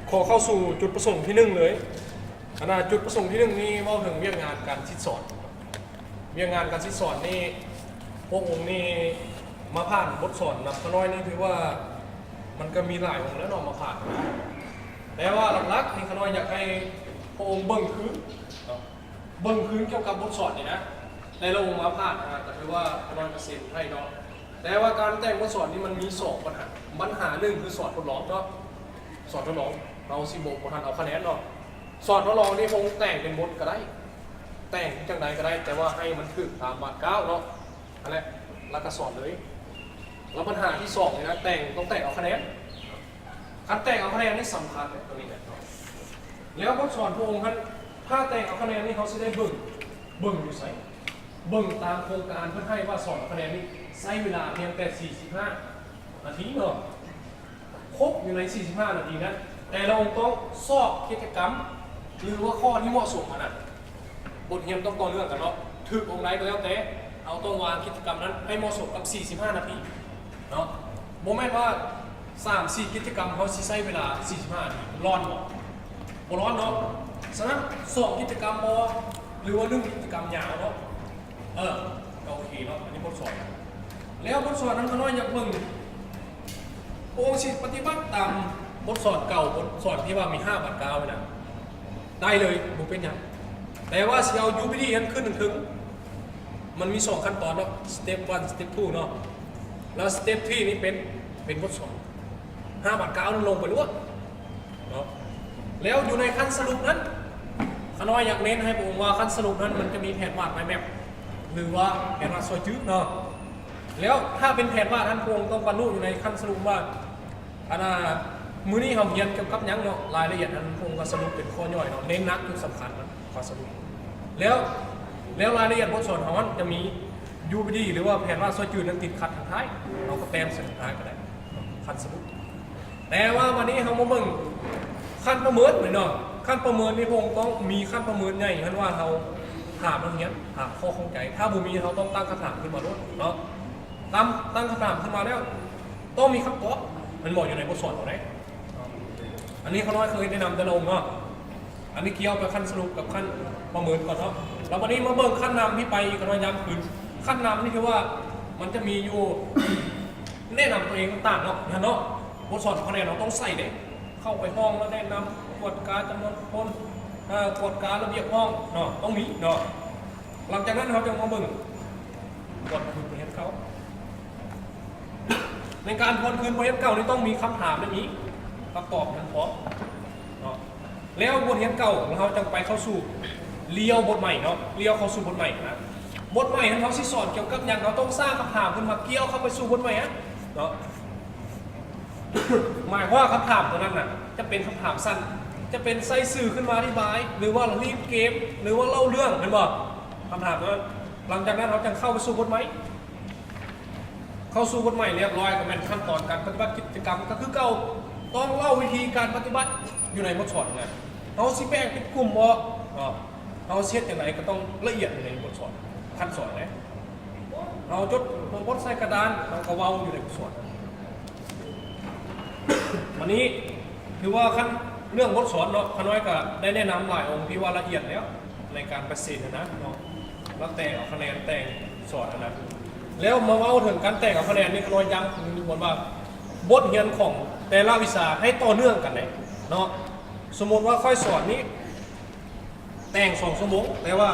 ຂໍເຂົ້າສູ່ຈຸດປະສົງທີໜຶ່ງເລີຍ. ອັນນ່າ ຈຸດປະສົງທີໜຶ່ງນີ້ເວົ້າເຖິງວຽກງານການສິດສອນ. ວຽກງານການສິດສອນນີ້ ພວກອົງນີ້ມາຜ່ານບົດສອນນຳຂ້ານ້ອຍນີ້ ຖືວ່າມັນກໍມີຫຼາຍອົງແລ້ວເນາະ ມາຜ່ານ. ແຕ່ວ່າຫຼັກໆນີ້ ຂ້ານ້ອຍຢາກໃຫ້ພວກອົງເບິ່ງຄືນເນາະ ເບິ່ງຄືນກ່ຽວກັບບົດສອນນີ້ນະ ແຕ່ລະອົງມາຜ່ານ ອາ ກໍຖືວ່າຮ້ອຍເປີເຊັນໃຫ້ເນາະ. ແຕ່ວ່າການແຕ່ງບົດສອນນີ້ມັນມີສອງບັນຫາ. ບັນຫາໜຶ່ງຄືສອນທົດລອງເນາະ ສອນທົດລອງ ເຮົາຊິບໍ່ ບໍ່ທັນເອົາຄະແນນເນາະ. ສອນທົດລອງນີ້ພວກແຕ່ງເປັນບົດກໍໄດ້ ແຕ່ງຈັ່ງໃດກໍໄດ້ ແຕ່ວ່າໃຫ້ມັນຖືກຕາມບາດກ້າວເນາະ ຫັ້ນແຫຼະ ແລ້ວກໍສອນເລີຍ. ແລ້ວບັນຫາທີສອງນີ້ນະ ແຕ່ງ ຕ້ອງແຕ່ງເອົາຄະແນນ. ຄັນແຕ່ງເອົາຄະແນນນີ້ສຳຄັນເດ້ ຕົວນີ້ນະ. ແລ້ວບົດສອນພວກອົງຫັ້ນ ຖ້າແຕ່ງເອົາຄະແນນນີ້ ເຮົາຊິໄດ້ເບິ່ງ ເບິ່ງຢູ່ໃສ? ເບິ່ງຕາມໂຄງການເພິ່ນໃຫ້ວ່າສອນເອົາຄະແນນນີ້ ໃຊ້ເວລາພຽງແຕ່ສີ່ສິບຫ້ານາທີເນາະ. ຄົບຢູ່ໃນສີ່ສິບຫ້ານາທີນັ້ນ ແຕ່ລະອົງຕ້ອງຊອກກິດຈະກຳ ຫຼືວ່າຂໍ້ທີ່ເໝາະສົມຫັ້ນນະ. ບົດຮຽນຕ້ອງຕໍ່ເນື່ອງກັນເນາະ ຖືກອົງໃດກໍແລ້ວແຕ່ ເຮົາຕ້ອງວາງກິດຈະກຳນັ້ນໃຫ້ເໝາະສົມກັບສີ່ສິບຫ້ານາທີເນາະ. ບໍ່ແມ່ນວ່າສາມສີ່ກິດຈະກຳ ເຮົາຊິໃຊ້ເວລາສີ່ສິບຫ້ານາທີ ຮ້ອນບໍ່? ບໍ່ຮ້ອນເນາະ. ສະນັ້ນ ສອງກິດຈະກຳບໍ່ ຫຼືວ່າໜຶ່ງກິດຈະກຳຍາວເນາະ. ເອີ ກໍໂອເຄເນາະ. ອັນນີ້ບົດສອນ ແລ້ວບົດສອນນັ້ນ ຂ້ານ້ອຍຢາກເບິ່ງ ພວກອົງຊິປະຕິບັດຕາມບົດສອນເກົ່າ ບົດສອນທີ່ວ່າມີຫ້າບາດກ້າວນະ ໄດ້ເລີຍ ບໍ່ເປັນຫຍັງ. ແຕ່ວ່າຊິເອົາຢູບີດີຫັ້ນຂຶ້ນເທິງໆ ມັນມີສອງຂັ້ນຕອນເນາະ ສະເຕັບວັນ ສະເຕັບທູເນາະ. ແລ້ວສະເຕັບທຣີນີ້ເປັນ ເປັນບົດສອນ ຫ້າບາດກ້າວລົງໄປລວດເນາະ. ແລ້ວຢູ່ໃນຂັ້ນສະຫຼຸບນັ້ນ ຂ້ານ້ອຍຢາກເນັ້ນໃຫ້ພວກອົງວ່າ ຂັ້ນສະຫຼຸບນັ້ນມັນຈະມີແຜນວາດມາຍແມັບ ຫຼືວ່າແຜນວາດຊ່ວຍຈື່ເນາະ. ແລ້ວຖ້າເປັນແຜນວາດຫັ້ນ ພວກອົງຕ້ອງບັນລຸຢູ່ໃນຂັ້ນສະຫຼຸບວ່າ ອັນນ່າ ມື້ນີ້ເຮົາຮຽນກ່ຽວກັບຫຍັງເນາະ ລາຍລະອຽດຫັ້ນ ພວກອົງກໍສະຫຼຸບເປັນຂໍ້ຫຍໍ້ເນາະ ເນັ້ນໜັກຈຸດສຳຄັນເນາະ ເຮົາສະຫຼຸບ. ແລ້ວ ແລ້ວລາຍລະອຽດບົດສອນເຮົານັ້ນຈະມີຢູບີດີ ຫຼືວ່າແຜນວາດຊ່ວຍຈື່ນັ້ນຕິດຂັດທາງທ້າຍ ເຮົາກໍແຕ້ມໃສ່ທາງທ້າຍກໍໄດ້ ຂັ້ນສະຫຼຸບ. ແຕ່ວ່າບັດນີ້ເຮົາມາເບິ່ງຂັ້ນປະເມີນເລີຍເນາະ. ຂັ້ນປະເມີນນີ້ພວກເຮົາຕ້ອງມີຂັ້ນປະເມີນໃຫຍ່ ຄັນວ່າເຮົາຖາມນັກຮຽນ ຖາມຂໍ້ຂ້ອງໃຈ ຖ້າບໍ່ມີເຮົາຕ້ອງຕັ້ງຄຳຖາມຂຶ້ນມາໂລດເນາະ. ຕັ້ງ ຕັ້ງຄຳຖາມຂຶ້ນມາແລ້ວ ຕ້ອງມີຄຳຕອບ ແມ່ນບໍ່ ຢູ່ໃນບົດສອນເຮົາເດ້. ອັນນີ້ຂ້ານ້ອຍເຄີຍແນະນຳແຕ່ລະອົງເນາະ. ອັນນີ້ກ່ຽວກັບຂັ້ນສະຫຼຸບກັບຂັ້ນປະເມີນກ່ອນເນາະ. ແລ້ວບັດນີ້ມາເບິ່ງຂັ້ນນຳທີ່ໄປອີກ ຂ້ານ້ອຍຢ້ຳຄືນ ຂັ້ນນຳນີ້ຄືວ່າມັນຈະມີຢູ່ ແນະນຳຕົວເອງຕ່າງໆເນາະ ຫັ້ນເນາະ. ບົດສອນຂອງເຮົາເນາະ ຕ້ອງໃສ່ເດ້ ເຂົ້າໄປຫ້ອງແລ້ວແນະນຳ ກວດກາຈຳນວນຄົນ ເອີ ກວດກາລະບຽບຫ້ອງເນາະ ຕ້ອງມີເນາະ. ຫຼັງຈາກນັ້ນເຮົາຈະມາເບິ່ງ ກວດຄືນບົດຮຽນເກົ່າ. ໃນການທວນຄືນບົດຮຽນເກົ່ານີ້ ຕ້ອງມີຄຳຖາມ ແລະ ມີຄຳຕອບນຳພ້ອມເນາະ. ແລ້ວບົດຮຽນເກົ່າ ເຮົາຈັ່ງໄປເຂົ້າສູ່ ລ້ຽວບົດໃໝ່ເນາະ ລ້ຽວເຂົ້າສູ່ບົດໃໝ່ນະ. ບົດໃໝ່ນັ້ນເຮົາຊິສອນກ່ຽວກັບຫຍັງ? ເຮົາຕ້ອງສ້າງຄຳຖາມຂຶ້ນມາກ່ຽວເຂົ້າໄປສູ່ບົດໃໝ່ຫັ້ນເນາະ. ໝາຍຄວາມວ່າຄຳຖາມຕົວນັ້ນນະ ຈະເປັນຄຳຖາມສັ້ນ ຈະເປັນໃສ່ສື່ຂຶ້ນມາອະທິບາຍ ຫຼືວ່າຫຼິ້ນເກມ ຫຼືວ່າເລົ່າເລື່ອງ ແມ່ນບໍ່? ຄຳຖາມຕົວນັ້ນ. ຫຼັງຈາກນັ້ນເຮົາຈັ່ງເຂົ້າໄປສູ່ບົດໃໝ່. ເຂົ້າສູ່ບົດໃໝ່ລຽບຮ້ອຍ ກໍແມ່ນຂັ້ນຕອນການປະຕິບັດກິດຈະກຳກໍຄືເກົ່າ. ຕ້ອງເລົ່າວິທີການປະຕິບັດຢູ່ໃນບົດສອນນັ້ນ. ເຮົາຊິແບ່ງເປັນກຸ່ມບໍ່ ເຮົາຊິເຮັດຈັ່ງໃດກໍຕ້ອງລະອຽດຢູ່ໃນບົດສອນ ຂັ້ນສອນເດ້. ເຮົາຈົດຕົວບົດໃສ່ກະດານ ເຮົາກໍເວົ້າຢູ່ໃນບົດສອນ. ບັດນີ້ຖືວ່າຂັ້ນເລື່ອງບົດສອນເນາະ ຂ້ານ້ອຍກໍໄດ້ແນະນຳຫຼາຍອົງທີ່ວ່າລະອຽດແລ້ວ ໃນການປະເຊັນຫັ້ນນະເນາະ ແລ້ວແຕ່ງເອົາຄະແນນແຕ່ງສອນຫັ້ນນະ. ແລ້ວມາເວົ້າເຖິງການແຕ່ງເອົາຄະແນນນີ້ ຂ້ານ້ອຍຢ້ຳຄືນວ່າ ບົດຮຽນຂອງແຕ່ລະວິຊາໃຫ້ຕໍ່ເນື່ອງກັນເດ້ເນາະ. ສົມມຸດວ່າຂ້ອຍສອນນີ້ ແຕ່ງສອງຊົ່ວໂມງ ແຕ່ວ່າ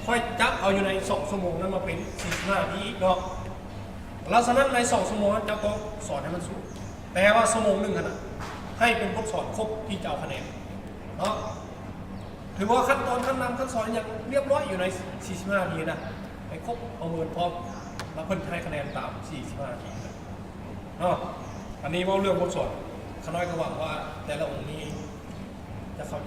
ຂ້ອຍຈັບເອົາຢູ່ໃນສອງຊົ່ວໂມງນັ້ນມາເປັນສີ່ສິບຫ້ານາທີອີກເນາະ. ແລ້ວສະນັ້ນໃນສອງຊົ່ວໂມງນັ້ນເຈົ້າຕ້ອງສອນໃຫ້ມັນສຸດ ແຕ່ວ່າຊົ່ວໂມງໜຶ່ງຫັ້ນນະ ໃຫ້ເປັນບົດສອນຄົບທີ່ຈະເອົາຄະແນນເນາະ. ຖືວ່າຂັ້ນຕອນ ຂັ້ນນຳ ຂັ້ນສອນຫຍັງລຽບຮ້ອຍຢູ່ໃນສີ່ສິບຫ້ານາທີນະ ໃຫ້ຄົບເອົາເໝິດພ້ອມ ແລ້ວເພິ່ນຈະໃຫ້ຄະແນນຕາມສີ່ສິບຫ້ານາທີເນາະ. ອັນນີ້ເວົ້າເລື່ອງບົດສອນ ຂ້ານ້ອຍກໍຫວັງວ່າແຕ່ລະອົງນີ້ຈະເຂົ້າ